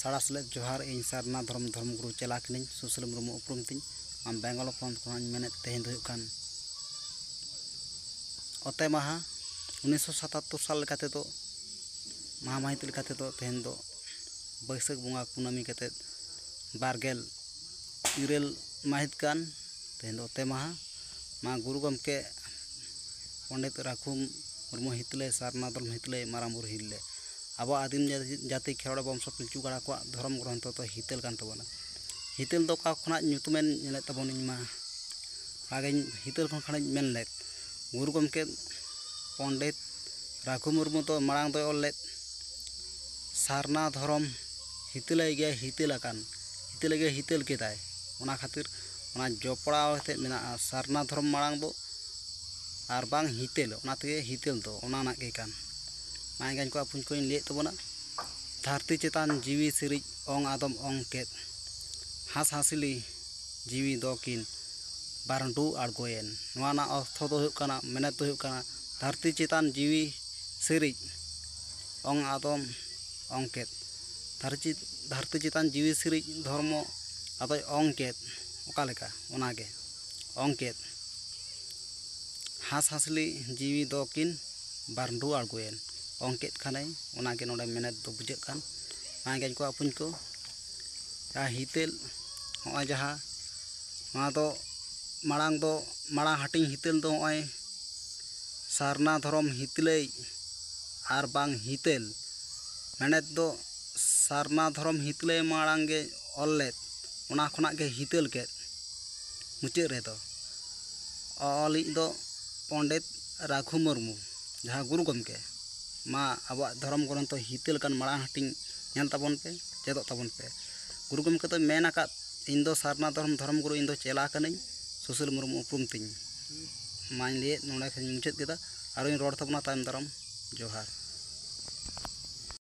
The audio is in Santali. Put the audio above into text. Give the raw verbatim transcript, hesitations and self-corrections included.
ᱫᱟᱲᱟ ᱥᱮᱞᱮᱫ ᱡᱚᱦᱟᱨ᱾ ᱤᱧ ᱥᱟᱨᱱᱟ ᱫᱷᱚᱨᱚᱢ ᱫᱷᱚᱨᱚᱢ ᱜᱩᱨᱩ ᱪᱮᱞᱟ ᱠᱟᱹᱱᱟᱹᱧ, ᱥᱩᱥᱤᱞ ᱢᱩᱨᱢᱩ ᱩᱯᱨᱩᱢ ᱛᱤᱧ᱾ ᱟᱢ ᱵᱮᱝᱜᱚᱞ ᱯᱚᱱᱚᱛ ᱠᱷᱚᱱᱟᱜ ᱤᱧ ᱢᱮᱱᱮᱫ, ᱛᱮᱦᱮᱧ ᱫᱚ ᱦᱩᱭᱩᱜ ᱠᱟᱱ ᱚᱛᱮ ᱢᱟᱦᱟ, ᱩᱱᱤᱥᱥᱚ ᱥᱟᱛᱟᱛᱛᱳᱨ ᱥᱟᱞ ᱞᱮᱠᱟ ᱛᱮᱫᱚ, ᱢᱟᱦᱟ ᱢᱟᱹᱦᱤᱛ ᱞᱮᱠᱟ ᱛᱮᱫᱚ ᱛᱮᱦᱮᱧ ᱫᱚ ᱵᱟᱹᱭᱥᱟᱹᱠᱷ ᱵᱚᱸᱜᱟ ᱠᱩᱱᱟᱹᱢᱤ ᱠᱟᱛᱮᱫ ᱵᱟᱨᱜᱮᱞ ᱤᱨᱟᱹᱞ ᱢᱟᱹᱦᱤᱛ ᱠᱟᱱ᱾ ᱛᱮᱦᱮᱧ ᱫᱚ ᱚᱛᱮ ᱢᱟᱦᱟ᱾ ᱢᱟ ᱜᱩᱨᱩ ᱜᱚᱢᱠᱮ ᱯᱚᱱᱰᱤᱛ ᱨᱟᱹᱜᱷᱩ ᱢᱩᱨᱢᱩ ᱦᱤᱛᱞᱟᱹᱭ, ᱥᱟᱨᱱᱟ ᱫᱷᱚᱨᱚᱢ ᱦᱤᱛᱞᱟᱹᱭ, ᱢᱟᱨᱟᱝ ᱵᱩᱨᱩ ᱦᱤᱛᱞᱟᱹᱭ, ᱟᱵᱚ ᱟᱹᱫᱤᱢ ᱡᱟᱹᱛᱤ, ᱡᱟᱹᱛᱤ ᱠᱷᱮᱨᱣᱟᱲ ᱵᱚᱝᱥᱚ ᱯᱤᱞᱪᱩ ᱜᱟᱲᱟ ᱠᱚᱣᱟᱜ ᱫᱷᱚᱨᱚᱢ ᱜᱨᱚᱱᱛᱷᱚ ᱫᱚ ᱦᱤᱛᱟᱹᱞ ᱠᱟᱱ ᱛᱟᱵᱚᱱᱟ᱾ ᱦᱤᱛᱟᱹᱞ ᱫᱚ ᱚᱠᱟ ᱠᱷᱚᱱᱟᱜ ᱧᱩᱛᱩᱢᱮᱱ ᱧᱮᱞᱮᱫ ᱛᱟᱵᱚᱱ? ᱤᱧ ᱢᱟ ᱚᱱᱟᱜᱮᱧ ᱦᱤᱛᱟᱹᱞ ᱠᱷᱚᱱ ᱠᱷᱟᱱᱤᱧ ᱢᱮᱱ ᱞᱮᱫ, ᱜᱩᱨᱩ ᱜᱚᱢᱠᱮ ᱯᱚᱱᱰᱤᱛ ᱨᱟᱹᱜᱷᱩ ᱢᱩᱨᱢᱩ ᱫᱚ ᱢᱟᱲᱟᱝ ᱫᱚᱭ ᱚᱞ ᱞᱮᱫ, ᱥᱟᱨᱱᱟ ᱫᱷᱚᱨᱚᱢ ᱦᱤᱛᱟᱹᱞᱟᱹᱭ ᱜᱮ ᱦᱤᱛᱟᱹᱞ ᱟᱠᱟᱱ, ᱦᱤᱛᱟᱹᱞᱟᱹᱭ ᱜᱮ ᱦᱤᱛᱟᱹᱞ ᱠᱮᱫᱟᱭ᱾ ᱚᱱᱟ ᱠᱷᱟᱹᱛᱤᱨ ᱚᱱᱟ ᱡᱚᱯᱲᱟᱣ ᱠᱟᱛᱮᱫ ᱢᱮᱱᱟᱜᱼᱟ, ᱥᱟᱨᱱᱟ ᱫᱷᱚᱨᱚᱢ ᱢᱟᱲᱟᱝ ᱫᱚ ᱟᱨ ᱵᱟᱝ ᱦᱤᱛᱟᱹᱞ, ᱚᱱᱟ ᱛᱮᱜᱮ ᱦᱤᱛᱟᱹᱞ ᱫᱚ ᱚᱱᱟ ᱨᱮᱱᱟᱜ ᱜᱮ ᱠᱟᱱ᱾ ᱢᱟ ᱮᱸᱜᱟᱧ ᱠᱚ ᱟᱹᱯᱩᱧ ᱠᱚᱧ ᱞᱟᱹᱭᱮᱫ ᱛᱟᱵᱚᱱᱟ, ᱫᱷᱟᱹᱨᱛᱤ ᱪᱮᱛᱟᱱ ᱡᱤᱣᱤ ᱥᱤᱨᱤᱡ ᱚᱝ ᱟᱫᱚᱢ ᱚᱝ ᱠᱮᱫ, ᱦᱟᱸᱥ ᱦᱟᱸᱥᱞᱤ ᱡᱤᱣᱤ ᱫᱚᱠᱤᱱ ᱵᱟᱨᱰᱩ ᱟᱬᱜᱚᱭᱮᱱ᱾ ᱱᱚᱣᱟ ᱨᱮᱱᱟᱜ ᱚᱨᱛᱷᱚ ᱫᱚ ᱦᱩᱭᱩᱜ ᱠᱟᱱᱟ, ᱢᱮᱱᱮᱛ ᱫᱚ ᱦᱩᱭᱩᱜ ᱠᱟᱱᱟ, ᱫᱷᱟᱹᱨᱛᱤ ᱪᱮᱛᱟᱱ ᱡᱤᱣᱤ ᱥᱤᱨᱤᱡ ᱚᱝ ᱟᱫᱚᱢ ᱚᱝ ᱠᱮᱫ᱾ ᱫᱷᱟᱹᱨᱛᱤ, ᱫᱷᱟᱹᱨᱛᱤ ᱪᱮᱛᱟᱱ ᱡᱤᱣᱤ ᱥᱤᱨᱤᱡ ᱫᱷᱚᱨᱢᱚ ᱟᱫᱚᱭ ᱚᱝ ᱠᱮᱫ᱾ ᱚᱠᱟ ᱞᱮᱠᱟ? ᱚᱱᱟᱜᱮ ᱚᱝ ᱠᱮᱫ, ᱦᱟᱸᱥ ᱦᱟᱸᱥᱞᱤ ᱡᱤᱣᱤ ᱫᱚᱠᱤᱱ ᱵᱟᱨᱰᱩ ᱟᱬᱜᱚᱭᱮᱱ᱾ ᱚᱝ ᱠᱮᱫ ᱠᱷᱟᱱᱮ, ᱚᱱᱟᱜᱮ ᱱᱚᱰᱮ ᱢᱮᱱᱮᱛ ᱫᱚ ᱵᱩᱡᱷᱟᱹᱜ ᱠᱟᱱ᱾ ᱢᱟ ᱮᱸᱜᱟᱧ ᱠᱚ ᱟᱹᱯᱩᱧ ᱠᱚ, ᱡᱟᱦᱟᱸ ᱦᱤᱛᱟᱹᱞ, ᱱᱚᱜᱼᱚᱭ ᱡᱟᱦᱟᱸ, ᱱᱚᱣᱟ ᱫᱚ ᱢᱟᱲᱟᱝ ᱫᱚ, ᱢᱟᱲᱟᱝ ᱦᱟᱹᱴᱤᱧ ᱦᱤᱛᱟᱹᱞ ᱫᱚ ᱱᱚᱜᱼᱚᱭ ᱥᱟᱨᱱᱟ ᱫᱷᱚᱨᱚᱢ ᱦᱤᱛᱞᱟᱹᱭ ᱟᱨ ᱵᱟᱝ ᱦᱤᱛᱟᱹᱞ᱾ ᱢᱮᱱᱮᱛ ᱫᱚ ᱥᱟᱨᱱᱟ ᱫᱷᱚᱨᱚᱢ ᱦᱤᱛᱞᱟᱹᱭ ᱢᱟᱲᱟᱝ ᱜᱮ ᱚᱞ ᱞᱮᱫ, ᱚᱱᱟ ᱠᱷᱚᱱᱟᱜ ᱜᱮ ᱦᱤᱛᱟᱹᱞ ᱠᱮᱫ ᱢᱩᱪᱟᱹᱫ ᱨᱮᱫᱚ᱾ ᱚᱞᱤᱡ ᱫᱚ ᱯᱚᱱᱰᱤᱛ ᱨᱟᱹᱜᱷᱩ ᱢᱩᱨᱢᱩ, ᱡᱟᱦᱟᱸ ᱜᱩᱨᱩ ᱜᱚᱢᱠᱮ᱾ ᱢᱟ ᱟᱵᱚᱣᱟᱜ ᱫᱷᱚᱨᱚᱢ ᱜᱨᱚᱱᱛᱷᱚ ᱦᱤᱛᱟᱹᱞ ᱠᱟᱱ ᱢᱟᱲᱟᱝ ᱦᱟᱹᱴᱤᱧ ᱧᱮᱞ ᱛᱟᱵᱚᱱ ᱯᱮ, ᱪᱮᱫᱚᱜ ᱛᱟᱵᱚᱱ ᱯᱮ᱾ ᱜᱩᱨᱩ ᱜᱚᱢᱠᱮ ᱫᱚᱭ ᱢᱮᱱ ᱟᱠᱟᱫ, "ᱤᱧ ᱫᱚ ᱥᱟᱨᱱᱟ ᱫᱷᱚᱨᱚᱢ ᱫᱷᱚᱨᱚᱢ ᱜᱩᱨᱩ, ᱤᱧ ᱫᱚ ᱪᱮᱞᱟ ᱠᱟᱹᱱᱟᱹᱧ, ᱥᱩᱥᱤᱞ ᱢᱩᱨᱢᱩ ᱩᱯᱨᱩᱢ ᱛᱤᱧ᱾" ᱢᱟᱧ ᱞᱟᱹᱭᱮᱫ, ᱱᱚᱰᱮ ᱠᱷᱚᱱᱤᱧ ᱢᱩᱪᱟᱹᱫ ᱠᱮᱫᱟ᱾ ᱟᱨᱚᱧ ᱨᱚᱲ ᱛᱟᱵᱚᱱᱟ ᱛᱟᱭᱚᱢ ᱫᱟᱨᱟᱢ᱾ ᱡᱚᱦᱟᱨ᱾